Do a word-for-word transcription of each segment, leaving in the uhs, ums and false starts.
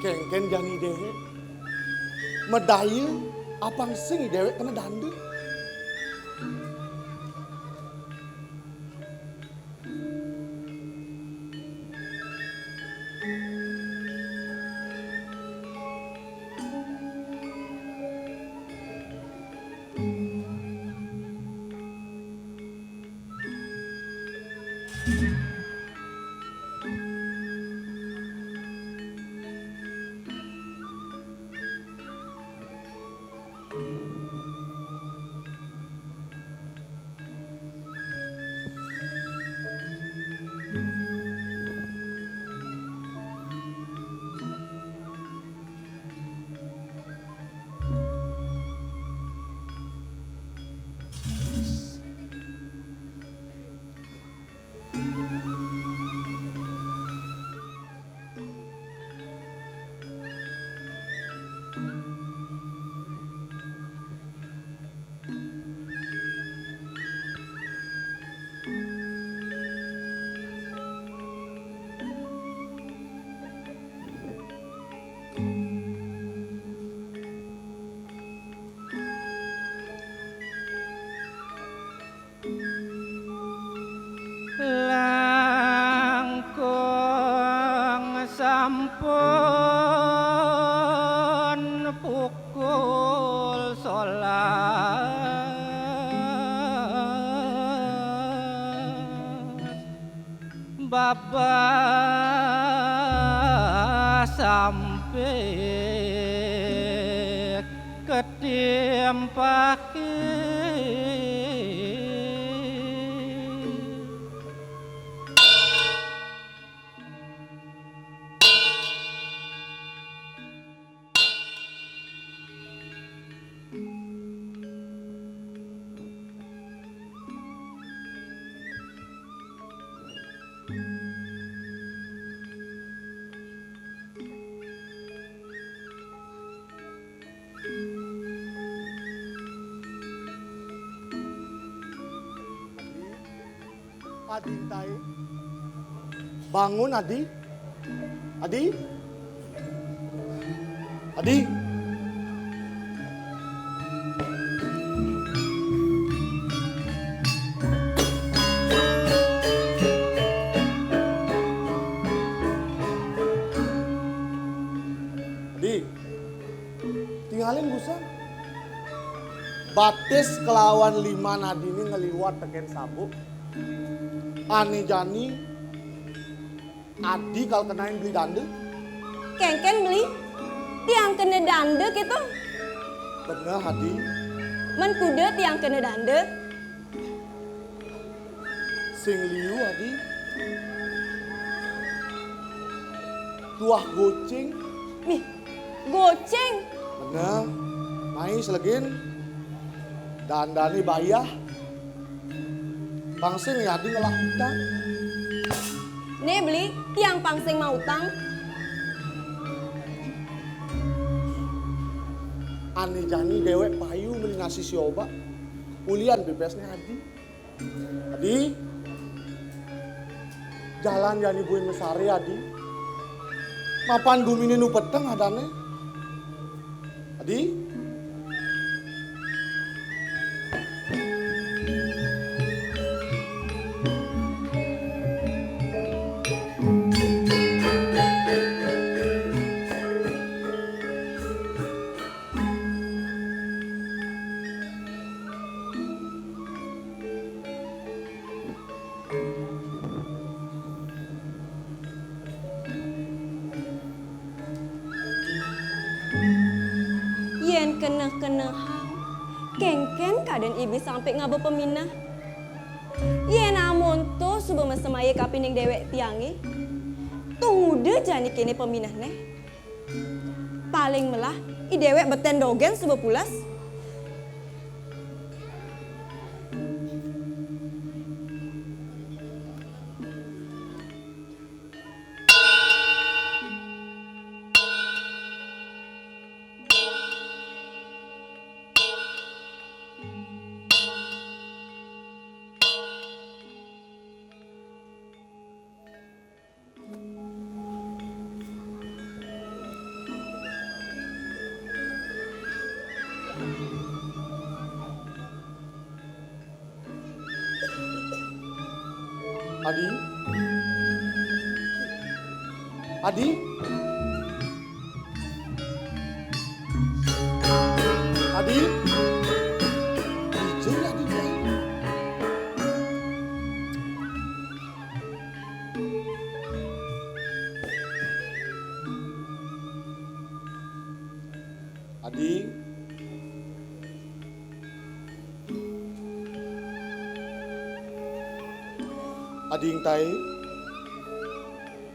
Kéngkén jani déwék. Madaya apang sing déwék kena danda. Langkung sampun pukul solas. Babah sampai ketimpaki. Adi, Adi, tai. Bangun, Adi. Adi. Adi. Adi. Tingalin busan. Batis kelawan liman Adi né ngaliwat tekén sabuk. Ané jani Adi kal kenain beli danda. Kéngkén beli, tiang kena danda kéto. Beneh, Adi. Men kuda tiang kena danda. Sing liu, Adi. Tuah gocéng. Nih, gocéng. Beneh, mai selegin. Dandané bayah. Pang sing Adi ngelah utang. Né beli, tiang pang sing mautang. Ané jani déwék payu meli nasi sioba. Ulian bebasné Adi. Adi, jalan jani buin mesaré, Adi. Mapan guminé nu peteng adané. Adi. Yén keneh-kenehang, kéngkén kadén ibi sampai ngaba pamineh. Yén amonto suba masemaya kapining déwék tiangé, to nguda jani kéné paminehné. Paling melah, i déwék betén dogén suba pules. Adi? Adi? Adi? Adi, Adi. Adi. Adi, Adi.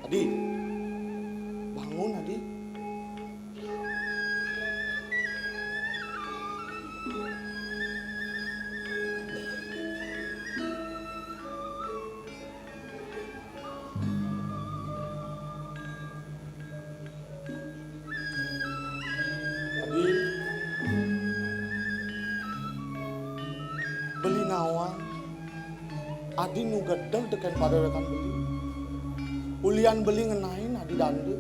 Adi. Bangun, Adi. Adi, beli nawang. Adi nu gedeg tekén padéwékan beli. Ulian beli ngenain Adi dandi.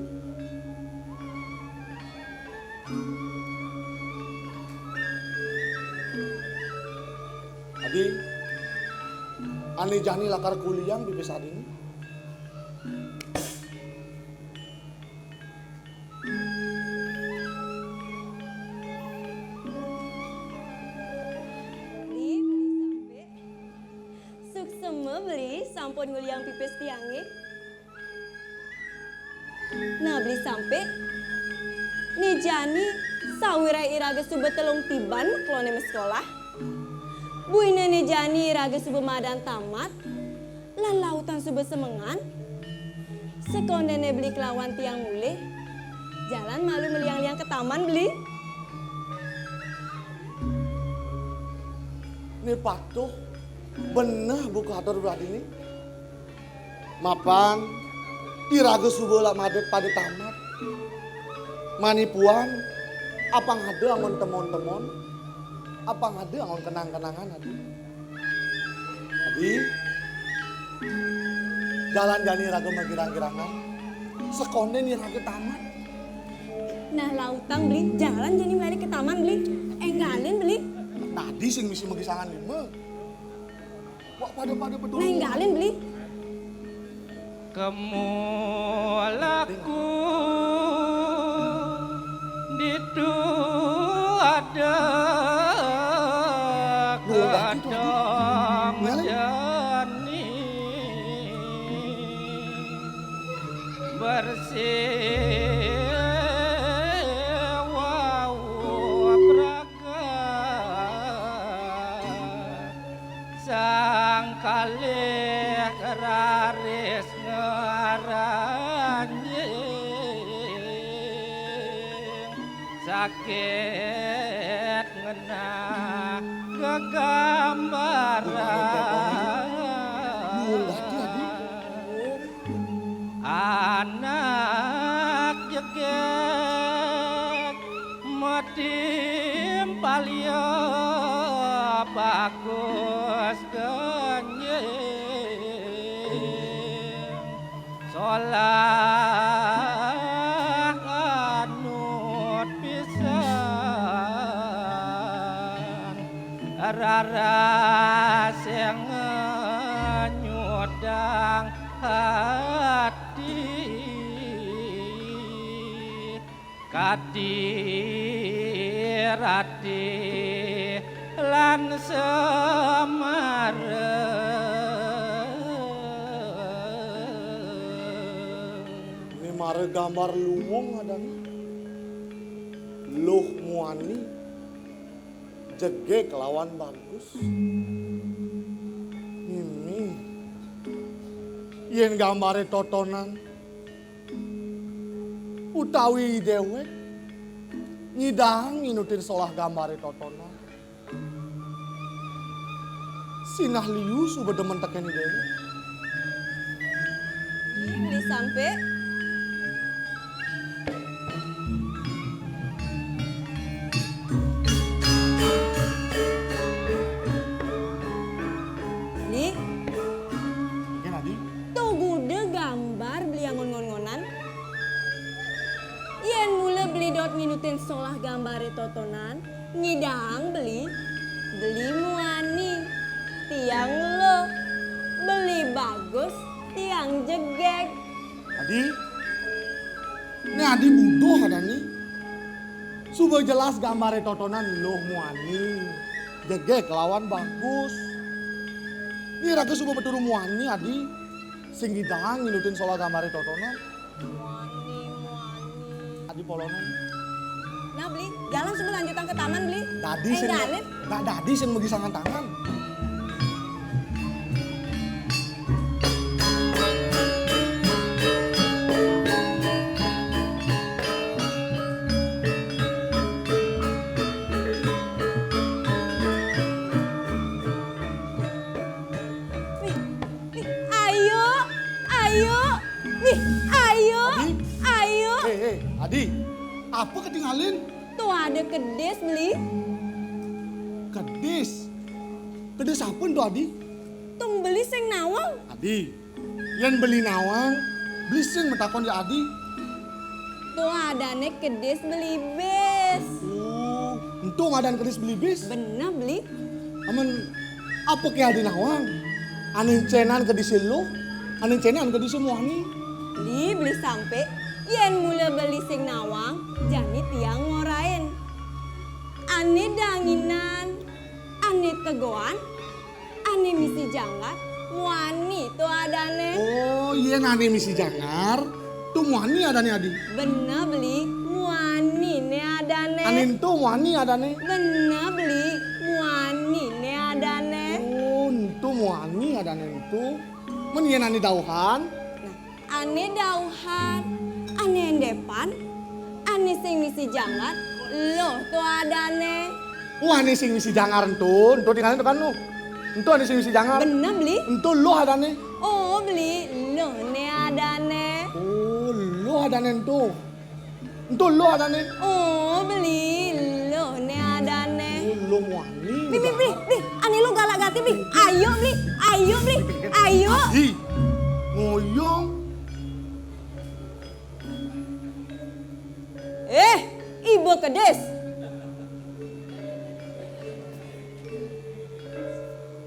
Adi, ané jani lakar kuliang pipis Adi né. Beli, beli sampé. Suksma beli sampun nguliang pipis tiangé. Nah, beli sampé. Né jani sawirah iraga suba telung tiban maklonné masekolah. Buina né jani iraga suba madan tamat. Lan lautan suba semengan, sekondéné beli kelawan tiang mulih, jalan malu maliang-liang ka taman beli. Né patuh, beneh buka atur beli Adi né. Mapan, iraga suba la madan pada tamat. Mani puan, apang ada anggon temon-temon, apang ada anggon kenang-kenangan, Adi. Adi, jalan jani raga magirang-girangan. Sekondén iraga tamat. Nah, lautang beli, jalan jani mari ka taman beli. Énggalin beli. Tadi sing misi magisangan lima. Wak pada-pada peduli. Nah, énggalin beli. Kemu laku ditu ada Loh, laki tuh, Adi. Kadang Nyalin. Jani bersih wau praga. Sang kalih raris ngaranjing, sakit ngenah gegambaran. Anak jegég matimpalya bagus genjing. Solah anut pisan, rarasé nganyudang ati. Kadi rati lan semara. Né mara gambar luwung adané. Luh muani. Jegég lawan bagus. Mimih, yén gambaré totonan utawi déwék nyidang nginutin solah gambaré totonan, sinah liu suba demen tekén déwék. Ih, beli sampé. Nih. Oké, Adi. Tuh guda gambar beli anggon ngon-ngonan. Yén mula beli dot nginutin solah gambaré totonan, nyidang beli, beli muani. Tiang lo, beli bagus, jegég. Adi, né Adi buduh adané. Suba jelas gambaré totonan luh muani. Jegég lawan bagus. Né raga suba beturu muani, Adi. Sing ngidang nginutin solah gambaré totonan. Muani, muani. Adi polonan. Nah, Beli, jalan suba lanjutang ka taman, Beli. Dadi sing, énggalin. Da-, dadi sing magisangan tangan. Nih, nih, ayo, ayo. Nih, ayo, Adi? Ayo. Éh, éh, Adi, apa ketinggalin? Tuh ada kedis, Beli. Kedis? Kedis apa tuh, Adi? Tung Beli sing nawang. Adi, yén Beli nawang, Beli sing matakon ka Adi. Tuh adané kedis Beli bis. Oh, ento madan kedis Beli bis? Bener, Beli. Amun apa ké Adi nawang? Ané encénan kedisé luh, ané encénan kedisé muani. Beli, Beli sampé, yén mula Beli sing nawang, jani tiang ngorain. Ané danginan, ané tegoan, ané misi janggar, muani to adané. Oh, yén ané misi janggar, to muani adané, Adi? Bener, Beli, muaniné adané. Ané ento muani adané? Bener, Beli, muaniné adané. Oh, ento muani adané ento. Mun yén ané dauhan? Nah, ané dauhan, ané éndépan, ané sing misi janggar, luh to adané. Oh, ané sing misi janggar ento, ento tingalin tekan luh. Ento ané sing misi janggar. Bener, Beli. Ento luh adané. Oh, Beli, luh né adané. Oh, luh adané ento. Ento luh adané. Oh, Beli, luh né adané. Oh, luh muani. Beli, Beli, Beli, Beli, ané luh galak gati, Beli. Ayo, Beli, ayo, Beli, ayo. Adi, ngoyong. Éh, iba kedis.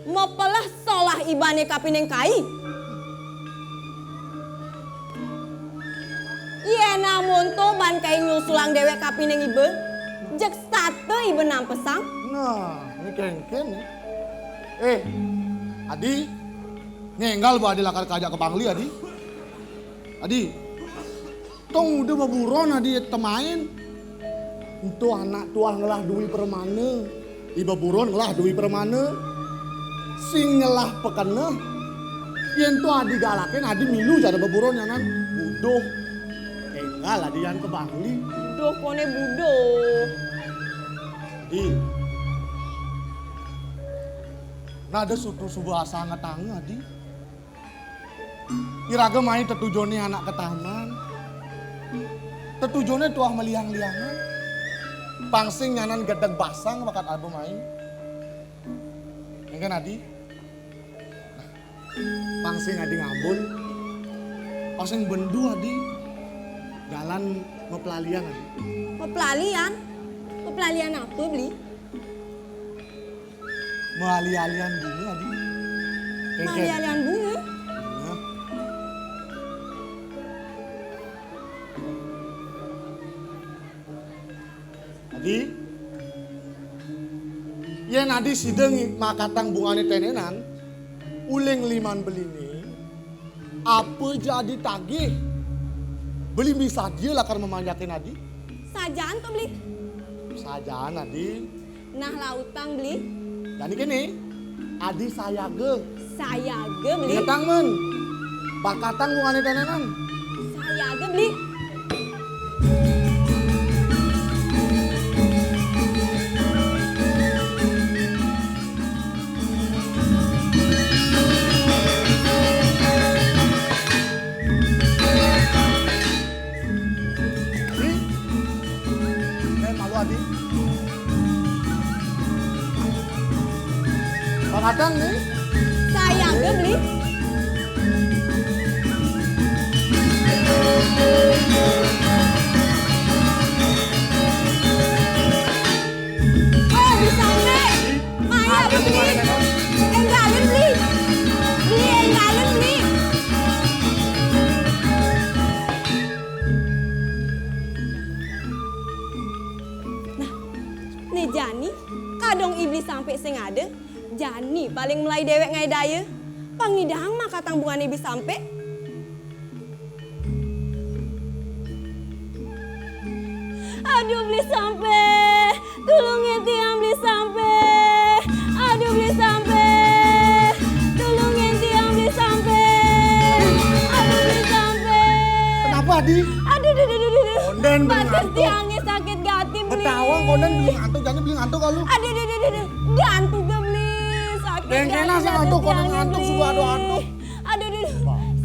Mapelah solah ibané kapining kai. Yén amun to ban kai nyusulang déwék kapining iba, jeg sata iba nampesang. Nah, né kénkén, ya. Éh, Adi, ngénggal ba Adi lakar kaajak ka Bangli, Adi. Adi, tong udah beburon Adi temain. Ento anak tuah ngelah dui permana. Iba buron ngelah dui permana. Sing ngelah pekeneh. Yén to Adi galakin, Adi milu cara beburon nyanan. Buduh. Énggal Adi yan ka Bangli. Buduh, koné buduh. Adi. Nah, ada sutu suba asa ngetanga, Adi. Iraga mai tetujoné anak ka taman. Tetujoné tuah maliang-liangan. Pang sing nyanan gedeg basang bakat aba mai. Engkén Adi. Pang sing Adi ngambul. Pang sing bendu Adi. Jalan maplalian Adi. Maplalian? Maplalian apa, Beli? Maali-alian bunga, Adi. Kénkén. Maali-alian bunga? Nah. Adi, yén Adi sida ngi-, makatang bungané tenénan, uling liman beliné, apa ja Adi tagih, beli misadia lakar mamanjakin Adi. Sajaan to, Beli? Sajaan, Adi. Nah, lautang, Beli. Jani kéné, Adi sayaga. Sayaga, Beli. Ingetang, men. Bakatang bungané tenénan. Sayaga, Beli. Adi? Eh, malu, Adi. Bang Adang nih. Sayaga, Beli. Oh, bisa, Nek. Maya, Beli. Énggalin, Beli. Beli, énggalin, Beli. Sampé sing ada, jani paling melai déwék ngaé daya. Pang nyidang makatang bungané Bli Sampé. Aduh, Bli Sampé, tulungin tiang, Bli Sampé. Aduh, Bli Sampé, tulungin tiang, Bli Sampé. Aduh, Bli Sampé. Kenapa, Adi? Aduh, duh, duh, duh, duh, duh. Kondén, Bli, batis ngantuk. Tiangé sakit gati, Bli. Betawang, kondén, Bli, ngantuk, jani Bli ngantuk kalu. Aduh, duh, duh, duh, duh. Ngantuk gé, Bli. Sakit gati batis tiangé, Bli. Dén, kena sing ngantuk, kondén ngantuk, suka aduh-aduh. Aduh, duh, duh.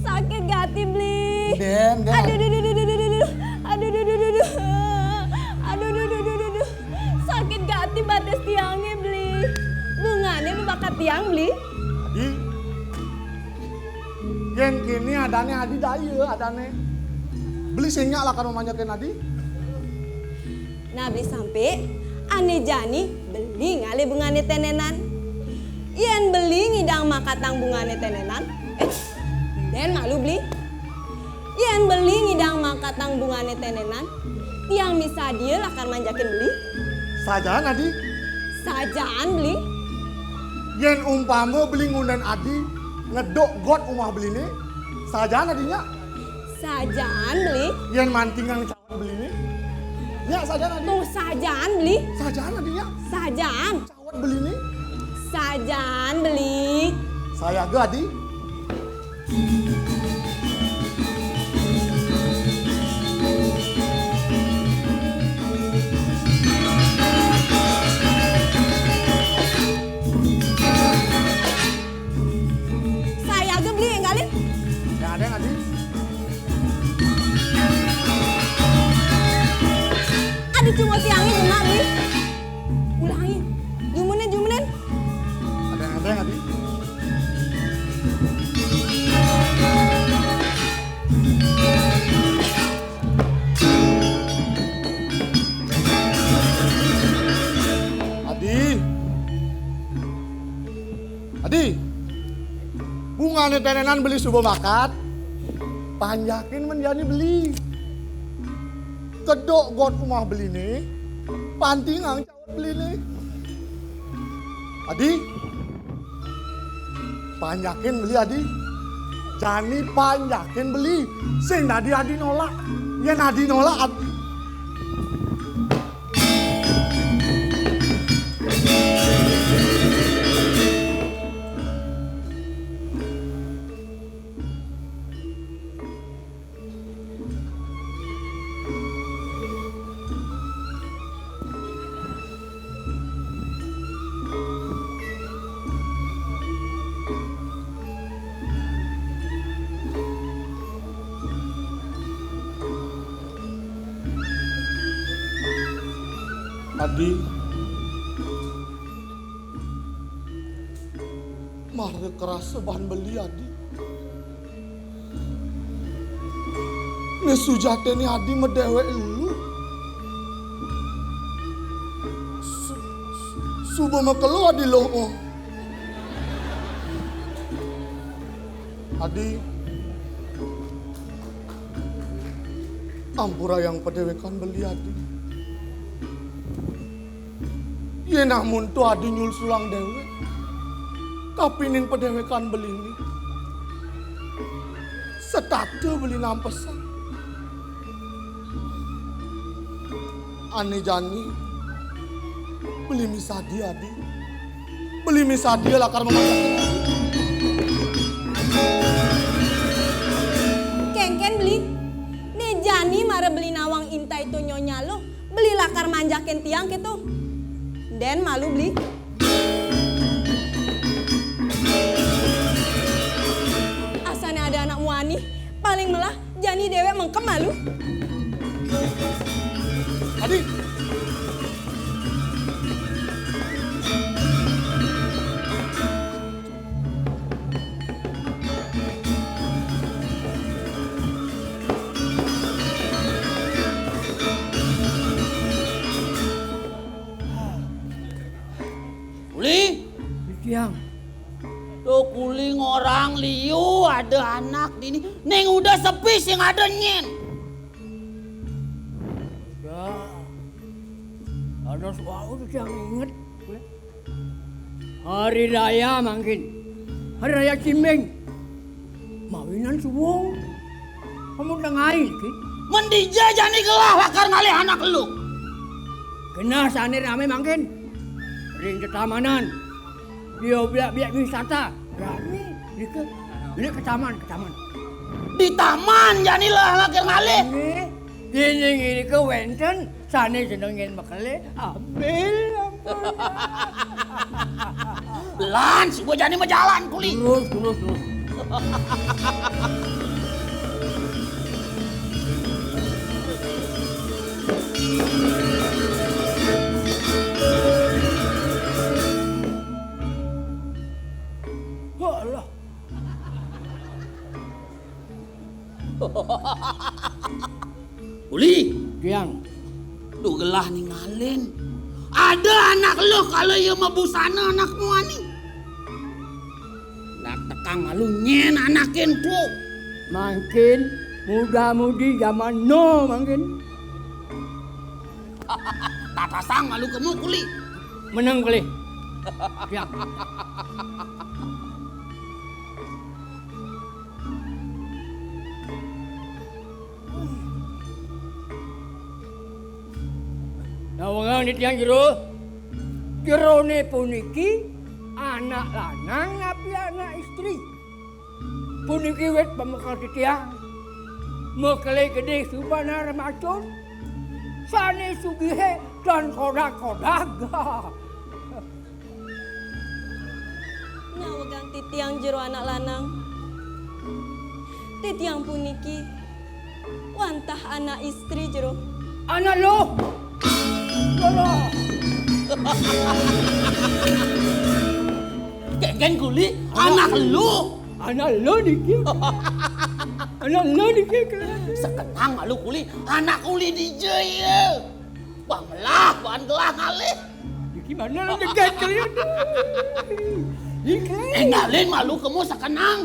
Sakit gati, Bli. Dén, Dén. Aduh, duh, duh, duh. Aduh, duh, duh, duh, duh. Aduh, duh, duh, duh, duh, duh. Sakit gati batis tiangé, Bli. Bungané nu bakat tiang, Bli. Adi, yén kéné adané Adi daya, adané. Beli sing nyak lakar mamanjakin Adi. Nah, Beli Sampé, ané jani beli ngalih bungané ténénan. Yén beli ngidang makatang bungané ténénan, eh, dén malu beli. Yén beli ngidang makatang bungané ténénan, tiang misadia lakar manjakin beli. Sajaan, Adi? Sajaan, beli. Yén umpama beli ngundén Adi ngeduk got umah beliné, sajaan, Adi, nyak? Sajaan, beli. Yén mantingang cawet beliné, nyak, sajaan, Adi? Tuh, sajaan, beli. Sajaan, Adi, nyak? Sajaan. Cawet beliné. Sajaan, beli. Sayaga, Adi. Sayaga, beli, énggalin. Ya, ada, Adi. Adi, cuma tiangé bunga, beli. Ulangi. Jumunin, jumunin. Ada yang, ada yang, Adi. Adi. Adi. Bungané ténénan beli suba makat. Panjakin mén jani beli. Keduk got umah beliné. Pantingang beliné. Adi, panjakin beli, Adi. Jani panjakin beli. Sing dadi Adi nolak. Yén Adi nolak, Adi. Adi, mara kerasa ban beli, Adi. Né sujatiné Adi madéwék elu. Su-, su-, suba makelo Adi, Luh. Adi, ampurayang padéwékan beli, Adi. Yén amonto Adi nyulsulang déwék, kapining padéwékan beliné, setata beli nampesang. Ané jani, beli misadia, Adi. Beli misadia lakar mamanjakin Adi. Kénkén beli, né jani mara beli nawang intai to Nyonya Luh. Beli lakar manjakin tiang kéto. Dén malu beli. Asané ada anak muani, paling melah jani déwék mengkem malu. Adi. Uli? Tiang. Tuh kuli ngorang liu ada anak dini. Ning udah sepi sing ada nyén. Ya. Ada suatu yang inget. Hari raya mangkin. Hari raya Cimbing. Mawinan suwung. Kamu tengai iki. Men dija jani gelah lakar ngalih anak lu. Genah sane rame mangkin. Ring tetamanan. Di objek-objek wisata. Rame. Nika. Nika ke taman, ke taman. Di taman jani lah lakar ngalih. Nggih. Dene ngrika wenten sane seneng ngen mekele, ambil ampun. Lan, suba jani majalan kuli. Terus, terus, terus. Walah. Uli, Tiang. Lu gelah ningalin. Ada anak lu kalau ia mabusana anak muani. Nak tekang malu nyen anakin tu. Mangkin muda-mudi zaman no mangkin. Tatasang malu kemu kuli. Menang kuli. Tiang. Nawengang titiang jero, jerone puniki anak lanang napi anak istri. Puniki wit pamekel titiang. Mekele gedhe subanar macun, sane sugihe tan kodag-kodag. Nawegang titiang jero anak lanang. Titiang puniki wantah anak istri jero. Anak lu. Lolo. Kengken kuli, anak lu. Anak lu niki. Anak lu niki. Sekenang malu kuli, anak kuli dija ya. Bang melah, bang gelah ngalih. Iki mana lu jegat kalian? Iki. Engalin malu kemu sekenang.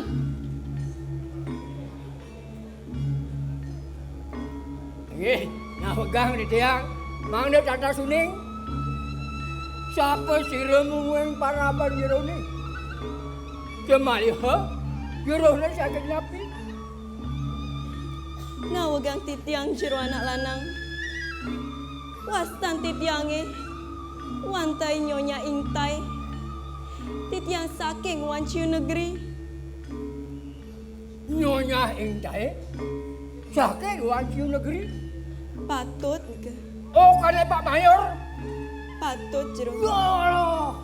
Nggih, nawegang titiang, mangda tata suning. Sapa sira mungguing paraban jerone? Kemaliha, jerone saged napi? Nawegang titiang jero anak lanang. Wastan titiange, wantai Nyonya Ingtai. Titiang saking Wanciu Negeri. Nyonya Ingtai, saking Wanciu Negeri? Patut, Nika. Oh, kane Pak Mayor? Patut, Jero. Ya Allah.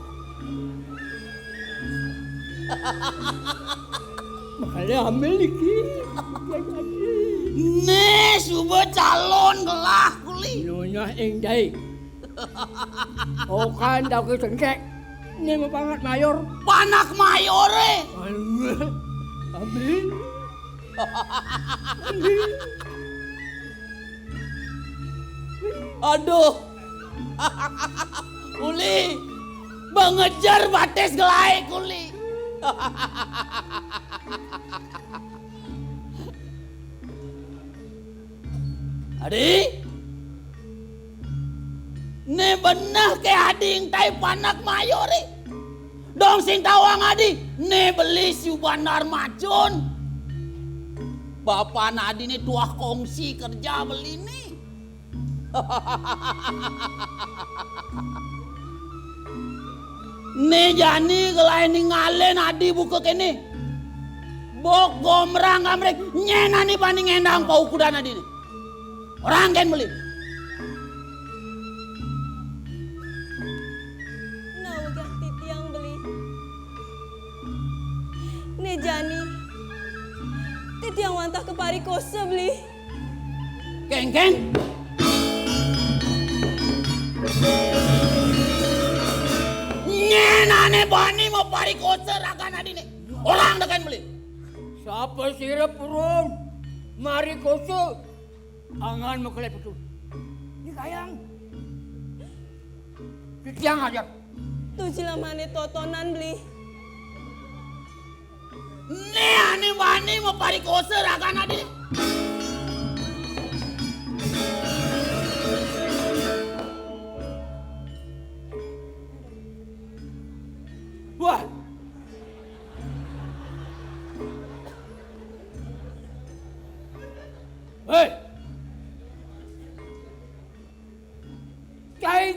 Makanya ambil niki. Ne, suba calon gelah kuli. Nyonya Ingtai. Okan tau ke sengkek. Ini mau pangat mayor. Panak mayore. Amin. Aduh. Uli. Mengejar batis gelai kuli. Adi? Ne beneh ke adi engtai panak mayore. Dong sing tawang adi, ne beli si Bandar Macun. Bapan adi ne tuah kongsi kerja beli ne. Ne jani gelai ninggalin adi buka kene. Bok gomrang gamreng nyenani bani ngendang paukudan adi ne. Orang ken beli. Nawegang titiang beli. Ne jani titiang wantah kaparikosa beli. Kengkeng. Nyenane bani maparikosa ragan adine. Orang deken beli. Sapa sira purun marikosa angan makele putu. Ini kayang. Titiang aja. Tuji lamane totonan beli. Ne ane wani maparikosa ragan adi.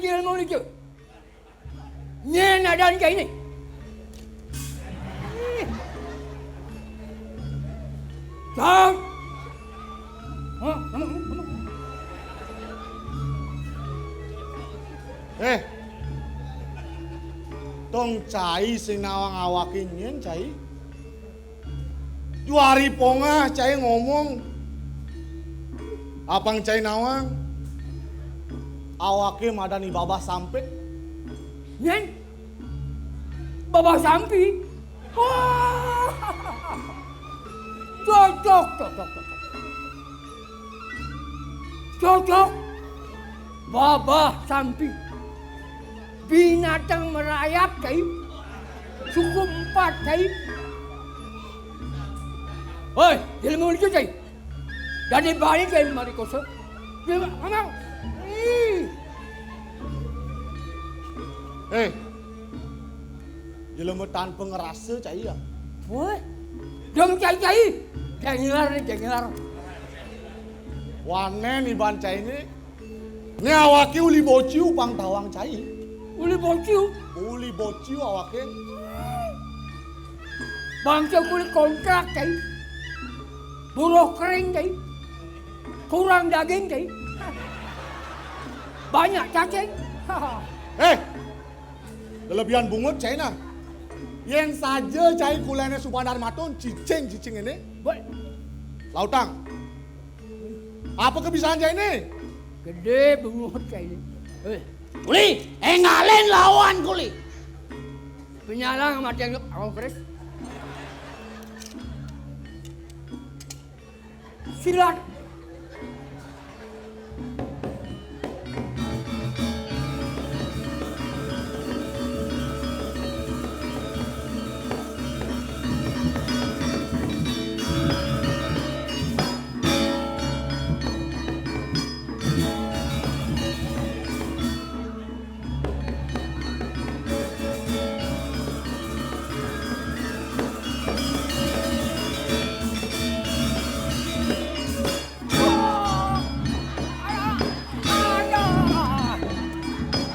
Ilmu nih, Cuk. Nyén adan cai né. Cang. Hah, ngomong, ngomong. Eh. Tong cai sing nawang awaké nyén cai. Juari pongah cai ngomong. Apang cai nawang. Awaké madan I Babah Sampit. Nyén? Babah Sampi. Wah. Cocok, cocok, cocok. Cocok. Babah Sampi. Binatang merayap, cai. Suku empat, cai. Hoi, ilmu itu, cai. Dadi bani, cai, mari koso. Ilmu, ngomong. Ih. Eh. Jelema tanpa ngerasa, cai ya. Woi. Dong cai-cai. Jenglar nih, jenglar. Wanén iban cai né. Né awaké uli bociu pang tawang cai. Uli bociu? Uli bociu awaké. Bangsa kulit kontrak, cai. Buruh kering, cai. Kurang daging, cai. Banyak cacing. Eh, lelebihan bungut cai nah. Yén saja cai kuléné Subandar Macun, cicing-cicing ini. Woi. Lautang. Apa kebiasaan cai ini? Gedé bungut cai ini. Eh. Kuli, énggalin lawan kuli. Penyalang mati yang kongres. Silat.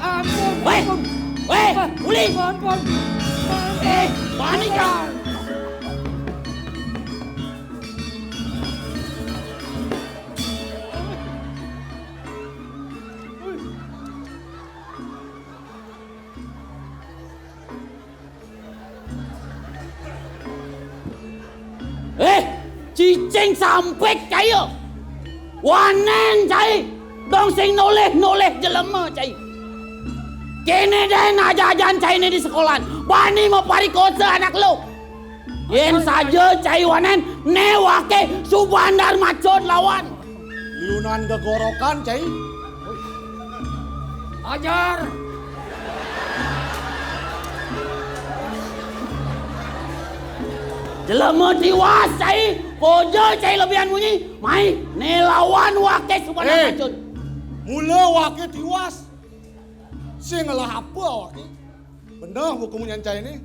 Ampun, wéh, ampun. Wéh, ampun, Uli. Ampun. Eh, panik ya. Eh, cicing sampik cai. Wanén cai. Dong sing nolih-nolih jelema cai. Kéné dén ajajan cai né di sekolahan. Bani maparikosa anak lu. Yén saja cai wanén, né waké Subandar Macun lawan. Liunan gegorokan, cai. Ajar. Jelema tiwas, cai. Koja cai lebihan munyi. Mai, né lawan waké Subandar Macun. Mula waké tiwas. Sing ngelah apa awaké? Beneh buku munyan cai né.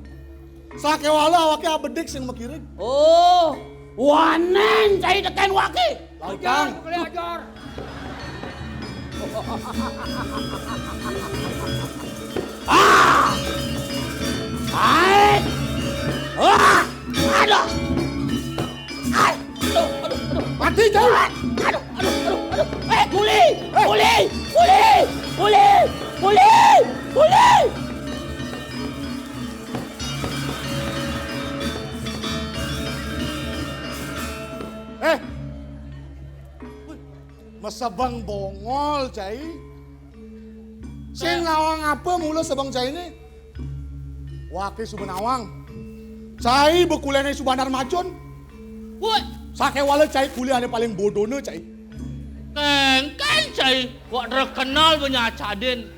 Sakéwala awaké abedik sing makirig. Oh, wanén cai tekén waké. Lautang. Ajar, ajar. Ah! Ai! Ah! Aduh! Ai! Aduh, aduh, aduh. Mati, Jai. Aduh, aduh, aduh, aduh. Eh, kuli, kuli, kuli, kuli, kuli, kuli. Eh. Masebeng bongol, Jai. Sing nawang apa mula sebeng cai né? Waké suba nawang. Cai ba kuléné Subandar Macun. Woi. Sakéwala cai kulih ané paling bodona cai. Kéngkén cai, kok terkenal ba nyacadin.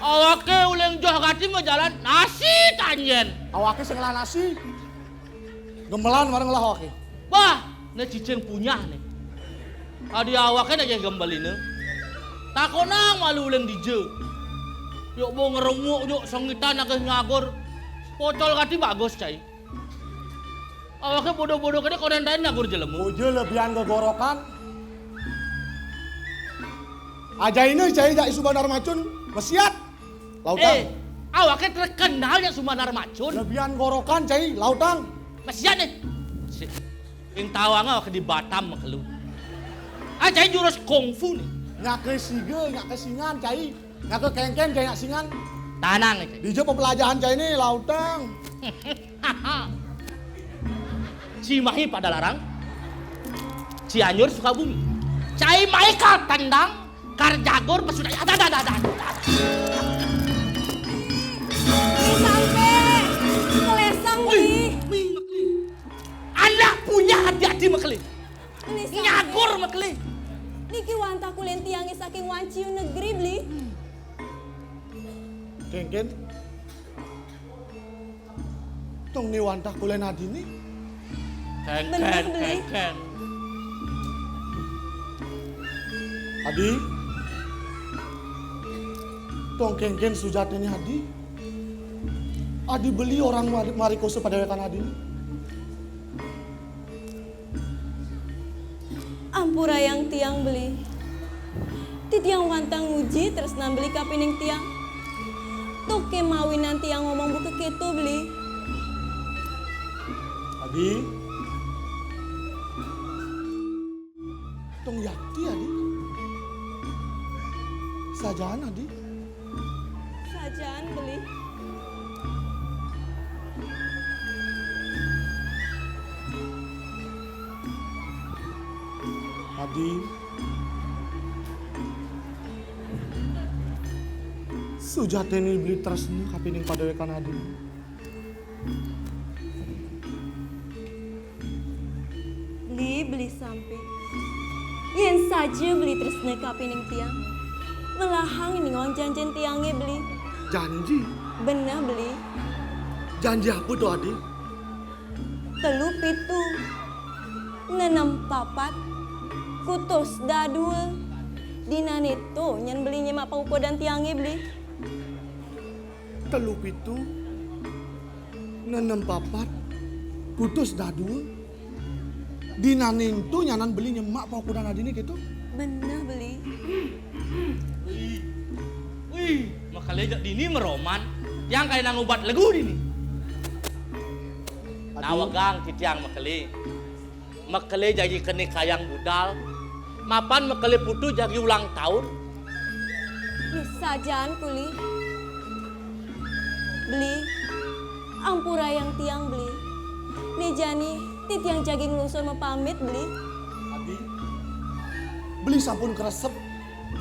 Awaké uling joh gati majalan nasi tanjén. Awaké sing ngelah nasi. Gemelan marang ngelah awaké. Bah, né cicing punyah né. Adi awaké né jai gembelina. Takonang malu uling dija. Yuk bo ngeremuk yuk songitan akéh nyagur. Pocol gati bagus cai. Awaké bodo-bodo kéné konéntahin nyagur jelema. Boja lebihan gegorokan. Ajaina cai jak Subandar Macun. Masiat. Lautang. Eh, awaké terkenal nya sumandar macun. Lebihan gorokan, cai, lautang. Masiat nih. Sing tawang awak di Batam makelu. Ah, cai jurus kungfu nih. Nya ké siga, nya ké singan, cai. Nya ké kéngkén, cai, nya singan. Tanang nih, cai. Dija pepelajahan cai nih, lautang. Cimahi Padalarang, Cianjur Sukabumi. Cai mai ka tendang, kar jagur pesudah. Ada, ada, ada, ada. Ini sampai kelesang nih. Anda punya hati-hati makeli. Ini sampai. Nyagur makeli. Niki wantah kulén tiangé saking wanciu negeri, Beli. Kéngkén. Tong né wantah kulén adini. Kéngkén, bener, Beli. Kéngkén. Adi. Tong kéngkén sujatiné adi. Adi beli orang mari-, marikosa padéwékan adini. Ampurayang tiang, Beli. Titiang wantah nguji tresnan Beli kapining tiang. Tuh ké mawinan tiang ngomong buka kéto, Beli. Adi. Tong yakti, Adi. Sajaan, Adi. Sajaan, Beli. Adi. Sujatiné Beli tresna kapining padéwékan Adi. Beli, Beli sampi. Yén saja Beli tresna kapining tiang, melahang ningoang janjin tiangé, Beli. Janji? Beneh, Beli. Janji apa to, Adi? Telu pitu, nenem papat, kutus dadua. Dinané to nyen Beli nyemak paukudan tiangé, Beli. Telu pitu, nenem papat, kutus dadua. Dinané ento nyanan Beli nyemak paukudan adiné kéto? Beneh, Beli. Wih, wih, makele jak dini meroman. Tiang kaya nang obat legu dini. Aduh. Nawegang titiang makele. Makele jagi kené kayang budal, mapan makele putu jagi ulang taun. Ih, sajaan kuli. Beli, ampurayang tiang, Beli. Né jani, titiang jagi nglungsur mapamit, Beli. Adi, Beli sampun kresep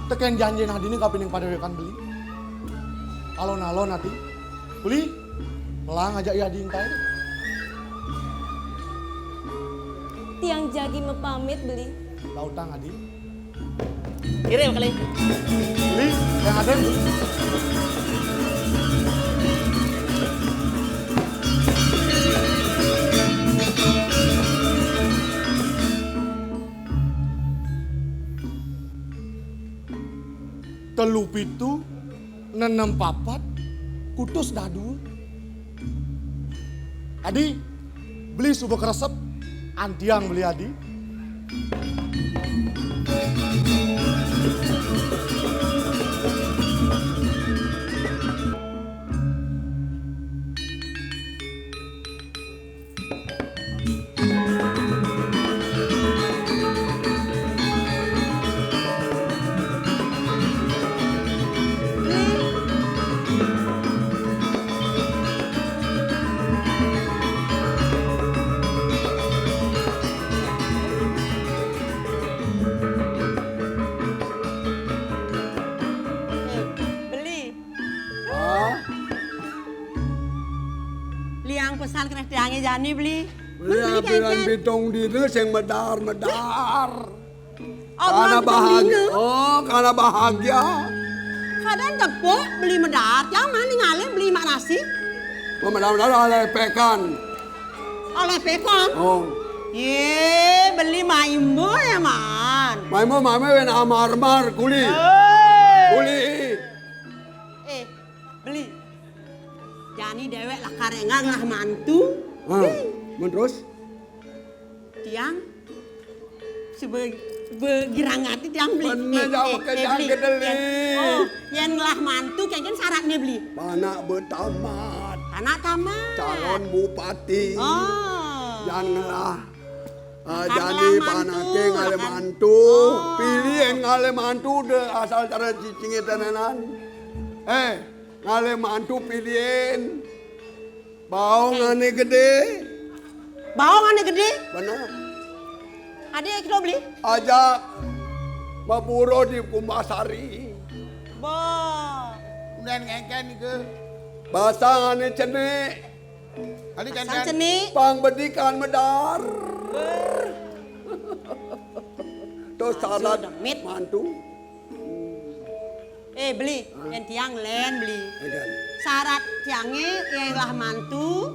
tekén janjin adiné kapining padéwékan Beli. Alon-alon, Adi. Beli, melah ngajak Adi engké. Tiang jagi mapamit, Beli. Lautang, Adi. Kirim kali. Beli, yang ada, Beli. Telu pitu, nenem papat, kutus dadua. Adi, Beli suba kresep, antiang Beli Adi. Beli. Hah? Liang pesan keneh tiangé jani, Beli. Beli, beli, apiran kéngkén. Pitung dina sing medar-medar. Karena bahagia. Oh, karena bahagia. Kadén tepuk Beli medar, tiang mah ningalin Beli mak nasi. Medar-medar oleh pekan. Oleh pekan? Oh. Yé, Beli maimbo ya, Man. Maimbo, maimbo wén amar-mar kuli. Hei. Kuli. Eh, Beli. Jani déwék lakar énggal ngelah mantu. Hah, mun terus? Tiang suba Begirang ati tiang beli. Bener, eh, jawab eh, ke eh, tiang beli. Gedeli. Yén, oh, yén ngelah mantu, kénkén syaratné beli. Panak betamat. Panak tamat. Calon bupati. Oh. Yén ngelah, ah, ngelah jani mantu, panaké ngalih kan? Mantu. Oh. Pilihin ngalih mantu deh asal cara cicingé tenenan. Eh, ngalih mantu pilihin. Baong ané gedé. Baong ané gedé? Bener. Adé kira beli? Ajak mabura di Kumbasari. Bah. Kemudian ngéngkén nika. Basang ané cenik. Adé basang cenik. Pang bedikan medar. Terus salat demit. Mantu. Eh, beli, yén tiang lén, beli. Syarat tiangé yén lah mantu,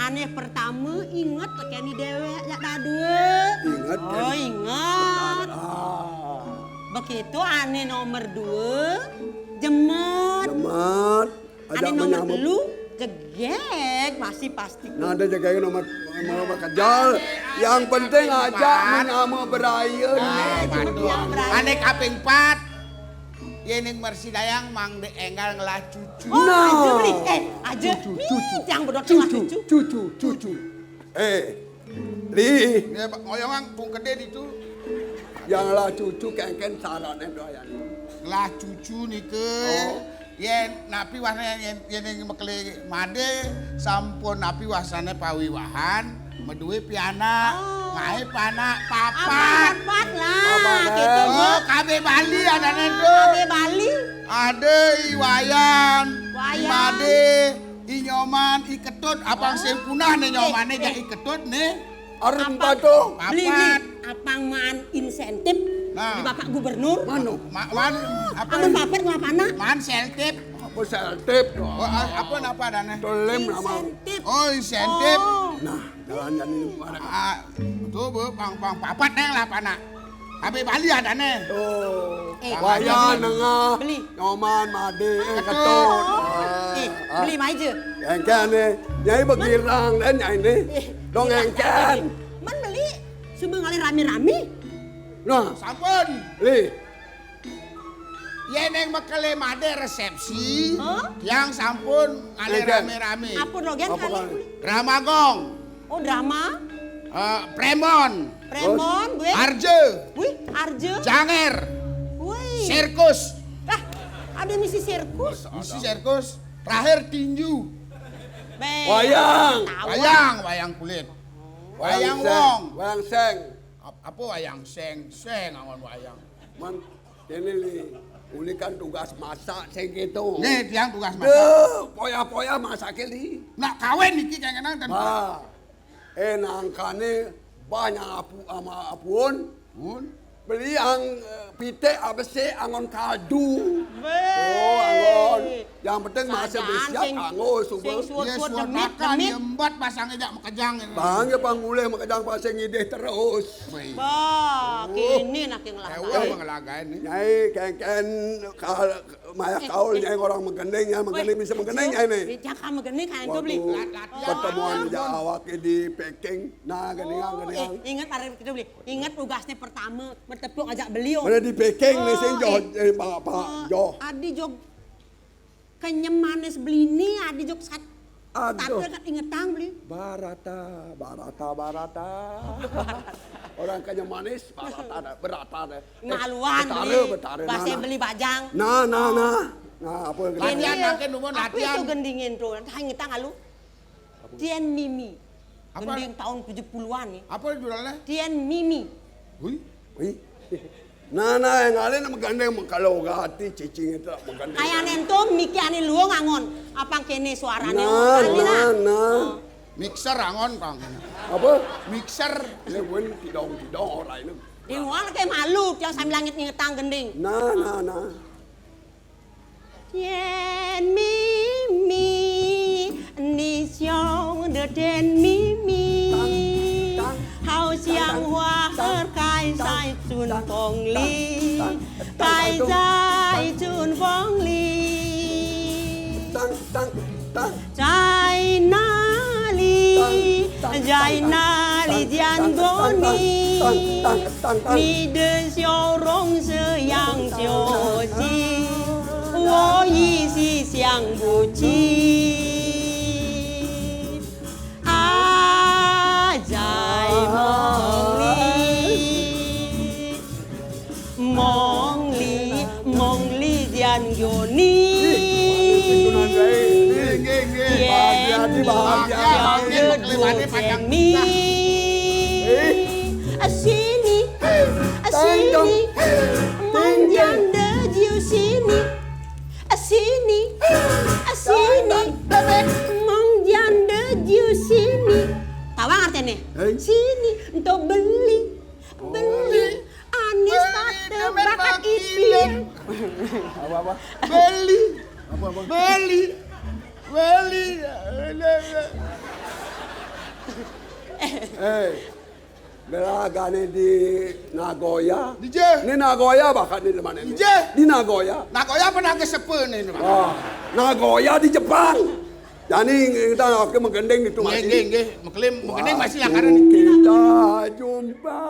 ané pertama inget tekén déwék jak dadua. Inget. Oh, inget. Ah. Begitu ané nomor dua, jemet. Jemet. Ané nomor telu, jegég, masih pasti. Nah, ada jegég nomor, nomor kejal. Yang penting ajak menama beraya nih. Ané kaping empat, yén ning mersidayang mangda énggal ngelah cucu. Oh, nah. Aja beli. Eh, aja. Cucu, cucu. Nih, yang bedot cucu, cucu, cucu. Eh, Li. Ya, Pak, ngoyongan pung gedé ditu. Yang lah cucu kénkén syaratné doyan. Lah cucu nika. Oh. Yén napi wasné yén, yén ning mekelé madé sampun napi wasné pawiwahan, madué pianak, oh. Ngaé panak papat. Papat lah. Papat, gitu, oh, Bu. K B Bali adané tuh. K B Bali. Ada I Wayan, I Wayan. Madé. I Nyoman, I Ketut, apang sing punah né Nyomané, eh, jak I Ketut né. Arep papat. Beli, beli. Apang maan insentif di Bapak Gubernur. Mano? Ma-, maan apa? Amun papat ngelah panak. Maan seltip. Apa seltip? Oh, a-, apa napa adané? Insentif. Oh, insentif. Oh. Nah, jalan-jalan ini bareng. Ah, tuh, Bu, pang, pang papat né ngelah panak. K B Bali adané. Oh. Eh, Wayan, beli. Nengah, beli. Nyoman, Madé, eh, Ketut. Ketut. Eh, beli mai ja. Kénkén né. Nyai begirang dan nyai né. Eh, dong kénkén. Men beli. Suba ngalih rami-rami. Nah. Sampun. Beli. Yén ning mekelé madé resepsi, hah? Tiang sampun ngalih rami-rami. Apa no, Gen? Apa kali? Drama gong. Oh, drama? Eh, prémbon. Prémbon, terus? Gue? Arja. Wih, arja. Janger. Wih. Sirkus. Lah, ada misi sirkus? Misi sirkus. Terakhir tinju. Bé. Wayang. Wayang, wayang kulit. Wayang wong. Wayang seng. Ap-, apa wayang seng? Seng angon wayang. Man, kéné, Li, uli kan tugas masak sing kéto. Nggih, tiang tugas masak. Deh, poyah-poyah masaké, Li. Nak kawin niki kéngkénang ten. Bah. Eh, nangkané banyak apu ama apun. Pun. Beli ang, eh, pitik abesik angon kaldu. Bé. Oh, angon. Yang penting masih besiap anggo suba. Sing suwud-suwud demit, demit. Embat pasangé jak makejang. Bang, ya pang ulih makejang pasang ngidih terus. Wih. Bah, kéné nak yang ngelagain. Éwah, ngelagain nih. Nyai kénkén kal-, mayah kaul nyai orang magending, ya magending bisa magending nyai nih. Eh, jangan magending kan itu beli. Waktu pertemuan jak awak di Peking. Nah, gendingan, gendingan. Eh, inget hari itu beli. Inget tugasnya pertama, bertepuk ajak beliau. Mana di Peking nih sing joh, eh, Pak, Pak, joh. Adi jog Kenyem manis beli ni adi jok sat-, aduh. Tapi kan ingetang beli. Barata, barata, barata. Orang kenyem manis, barata dah, berata dah. Eh, ngaluan betara, beli. Betara, bahasa nah, nah. Beli bajang. Nah, nah, nah. Nah, apa yang latihan, ya, makin umur apa latihan. Itu gendingin tuh, entah ingetang alu. Apa? Tian Mimi. Apa? Gending tahun tujuh puluhan nih. Apa judulnya? Tian Mimi. Wih. Wih. Nah, nah, yang lain magandeng, kalau gati cicing itu magandeng. Kayak nentum miki ane luwung angon. Apang kene suarane. Nah, nah, nah. Mixer angon, Kang. Apa? Mixer. Ini pun tidong-tidong orang ini. Di luar kayak malu, tiang sambil langit ngetang gending. Nah, nah, nah. Tian Mimi, ni xiong de Tian Mimi. Hao xiang hua er kai zai zun feng li, kai zai zun feng li. Zai na li, zai na li jian bo ni. Ni de xiao rong se yang xiao ji, wo yi xi xiang bu ji. A zai mong li, mong li, mong li zian yo ni. Nggih, nggih, nggih. Bahagia, bahagia. Xiao de bu zeng mi. A xi ni, a xi ni, mong zian de jiu xi ni. A xi ni, a xi ni, mong zian de jiu xi ni. Tawang artine? Hei. Xi ni, ento beli, beli. Anis tate bakat ipin. Apa, apa? Beli. Apa, apa? Beli. Beli. Eh, belagane di Nagoya. Di je? Ni Nagoya bakat ni, di mana ni? Di je? Di Nagoya. Nagoya apa Naga Sepe ni, Pak? Ah, Nagoya di Jepang. Jani kita oke menggending itu. Nggih, masih. Nggih, nggih. Mekelim, menggending masih lakaran. Waktu kita jumpa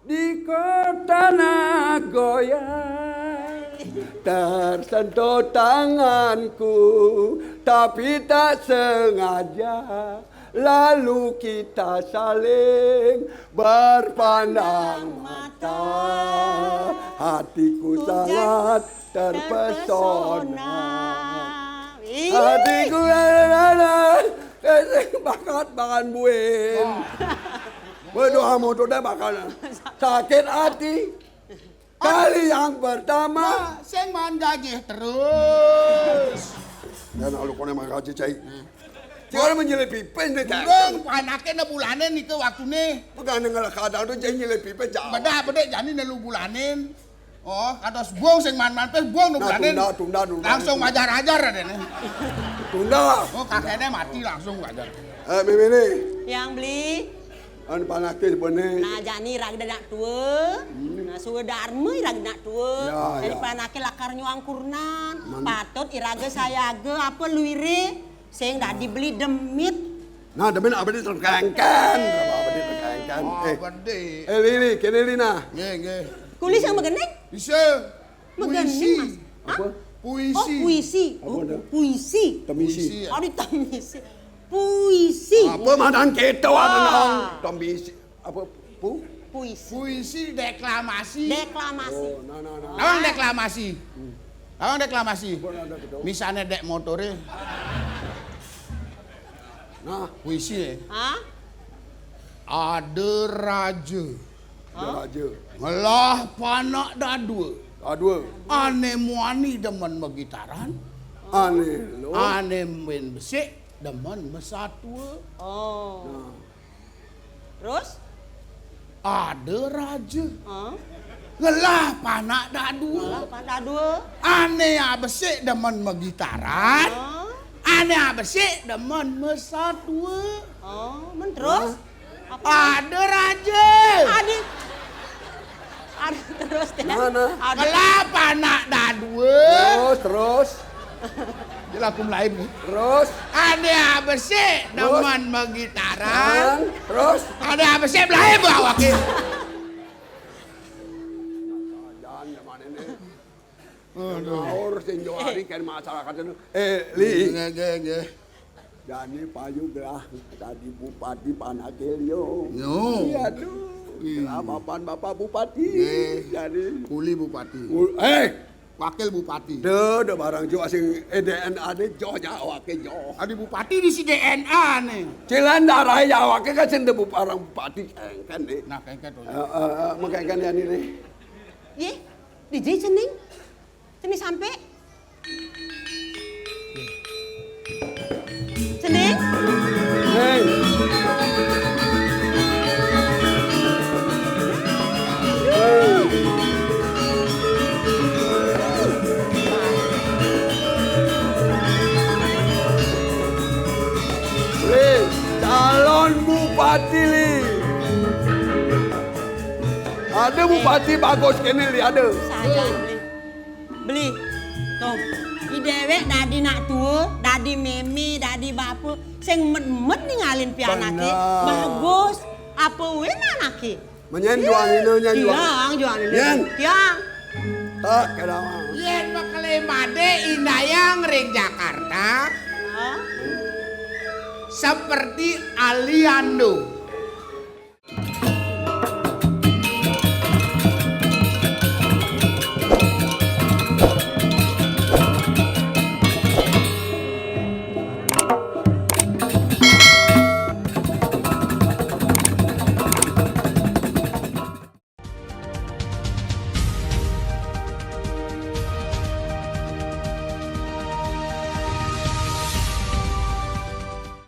di kota Nagoya, tersentuh tanganku, tapi tak sengaja. Lalu kita saling berpandang mata. Hatiku sangat terpesona. Ih. Hatiku, bakat, bakat buin. Berdoa motor dah bakat. Sakit hati. Kali yang pertama. Nah, sing maan gajih terus. Ya, nak lu kone maan gajih, cai. Cai orang menyelip pipin deh, cai. Durung, panake ne bulanin nike waktune. Pegane ngelak kadang tu, cai, nyelip pipin, cai. Bedah, bedah, jani ne lu bulanin. Oh, kados bung sing maan-maan pis bung ne bulanin. Nah, tunda, tunda dulu. Langsung majar-ajar deh ne. Tunda. Oh, kakeknya mati langsung wajar. Eh, Mimi nih. Yang beli. Anu panake bene. Nah, jani iraga nak tua. Hmm. Nah, suwe darma iraga nak tua. Ya, ya. Jadi panake lakar nyuang kurnan. Patut iraga sayaga apa luire sing dadi beli demit. Nah, demit apa dia terkengken? Apa dia terkengken? Oh, eh. Bede. Eh, Lili, kene Lina. Nggih, nggih. Kuli sing megening? Bisa. Megening, Mas. Apa? Puisi. Oh, puisi. Apa dah? Puisi. Temisi. Puisi, ya. Oh, ditemisi. Puisi. Apa madan kita ada nang temisi? Apa? Pu? Puisi. Puisi deklamasi. Deklamasi. Oh, nah, nah, nah. Tawang deklamasi. Hmm. Tawang deklamasi. Apa ada kita? Misalnya dek motore. Nah. Puisi ya. Hah? Ada raja. Ada raja. Ngelah panak dadua. Dadua. Ane muani demen megitaran. Ane lo. Ane main besik demen mesatua. Oh. Nah. Terus? Ada raja. Hah? Ngelah panak dadua. Ngelah panak dadua. Ane abesik demen megitaran. Hah? Ane abesik demen mesatua. Oh, men terus? Hah? Apa? Ada raja. Adi. Adi terus deh. Mana? Adi. Ngelah panak dadua. Terus, terus. Dia laku Melayu ni. Terus. Ada abesik demen megitaran. Terus. Ada abesik Melayu bawa ke. Jangan zaman ini. Aduh. Ngaur sing jo hari kan masyarakat itu. Eh, Li. Nggih, nggih, nggih. Jani payu gelah dadi bupati panake liu. Yo. Iya, aduh. Ih. Gelah bapak-bapak bupati. Nggih. Jani. Kuli bupati. Kul-, eh, wakil bupati. Deh, deh barang jo sing, eh, D N A ne jo ja awake jo. Adi bupati di si D N A ne. Cilan darah ya awake kan sing de bup-, orang bupati kengken ne. Nah, kengken to. Heeh, heeh, mengkengken ya ni ne. Ye, di je cening. Cening sampe. Cening? Hei. Li, calon bupati, Li. Ada bupati bagus kene, Li, ada. Sayang, Li. Beli. Tuh, i dewek dadi nak tua, dadi meme, dadi bapa, sing met-met ningalin pianake. Bener. Bagus. Apa wé anaké? Menyén juang ina nyén juang. Tiang juang ina. Nyén. Tiang. Tak kena. Yén makelé madé indayang ring Jakarta Hah? seperti Aliando.